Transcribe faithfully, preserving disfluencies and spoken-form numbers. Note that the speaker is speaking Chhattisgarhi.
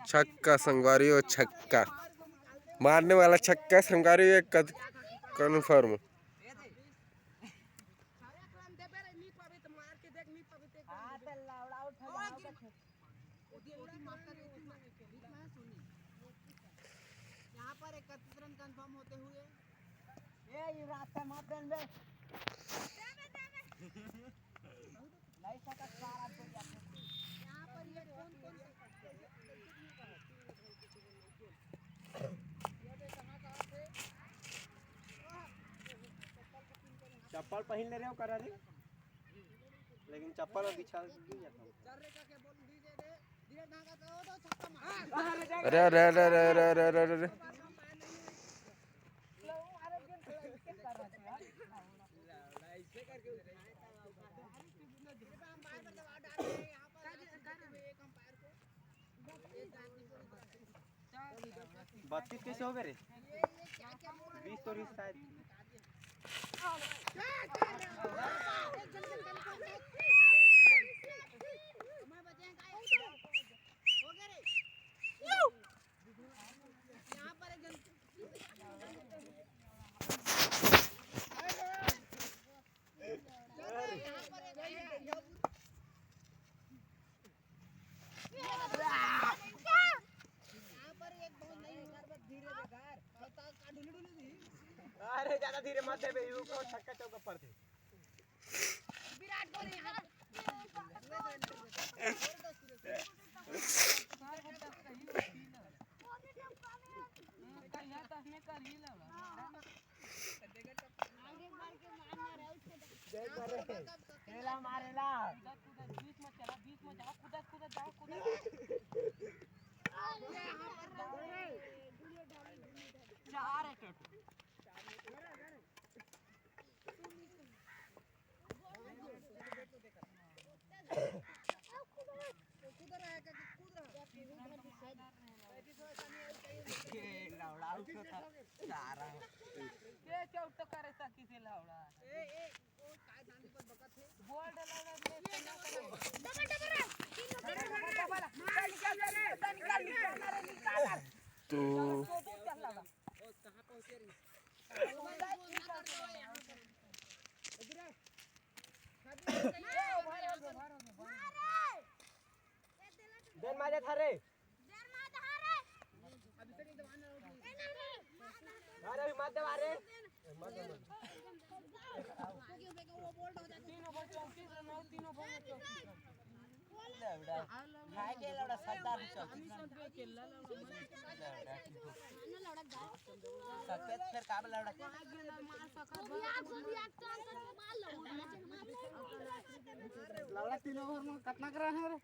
छक्का संगवारी हो, छक्का। मारने वाला छक्का संगवारी हो, एक कद-, कन्फर्म। यहाँ पर इकतीस रन कन्फर्म होते हुए ए, ये रास्ता मत देन बे। नहीं सकत सारा दुनिया। यहाँ पर ये कौन कौन से चप्पल पहन ले रहे हो करा रे, लेकिन चप्पल में बिछा दी जाता हूँ। अरे, अरे, अरे। बातचीत कैसे हो गए रे? बीस तो रिश्ता है। अरे, ज्यादा धीरे मत देबे, यू को छक्का चौका पड़थे। विराट कोहली, हाँ। कहिया तक में कर ही लेबा। आगे बढ़ के मारना रहे, उसके बाद केला मारेला। कूदत, कूदत, बीच में चला, बीच में जाओ, कूदत, कूदत, जाओ, कूदत। चार है टोटल। तो देन माजा था रे। अरे अभी मत दबा रे। तीनों बॉल चौंतीस रन हो, तीनों बॉल में चौंतीस रन। लौड़ा। भाई के लौड़ा सरदार चौंतीस रन। लौड़ा। सफेद फेर का लौड़ा। लौड़ा तीनों ओवर में कितना करा है रे?